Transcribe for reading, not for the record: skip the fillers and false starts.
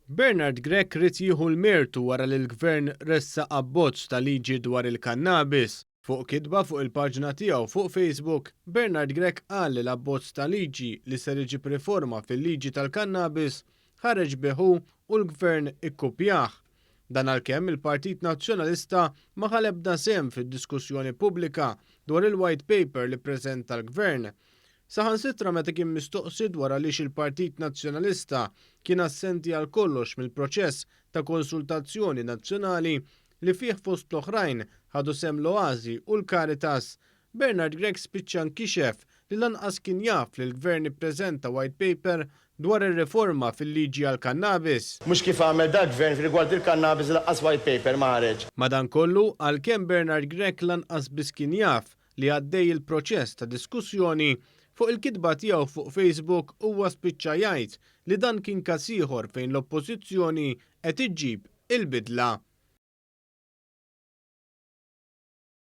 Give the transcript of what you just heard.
Bernard Grech ried jieħu l-mertu wara li l-Gvern ressaq abbozz ta' liġi dwar il-kannabis. Fuq kitba fuq il-paġna tiegħu fuq Facebook, Bernard Grech qal li l-abbozz ta' liġi li ser iġib riforma fil-liġi tal-kannabis ħareġ bih hu u l-Gvern ikkupjah. Dan għalkemm il-Partit Nazzjonalista ma ħa l-ebda sehem fid-diskussjoni pubblika dwar il-White Paper li ppreżenta l-Gvern. Saħansitra meta kien mistoqsi dwar għaliex il-Partit Nazzjonalista kien assenti għal kollox mill-proċess ta' konsultazzjoni nazzjonali li fih fost l-oħrajn ħadu sehem l-Oasi u l-Caritas, Bernard Grech spiċċa nkixef li lanqas kien jaf li l-Gvern ippreżenta White Paper dwar ir-riforma fil-liġi għall-kannabis. Mhux kif għamel dal-Gvern fir-rigward il-kannabis li lanqas White Paper ma ħareġ. Madankollu, għalkemm Bernard Grech lanqas biss kien jaf li għaddej il-proċess ta' diskussjoni, fuq il-kitba tiegħu fuq Facebook huwa spiċċa jgħid li dan kien każ ieħor fejn l-Oppożizzjoni qed iġġib il-bidla.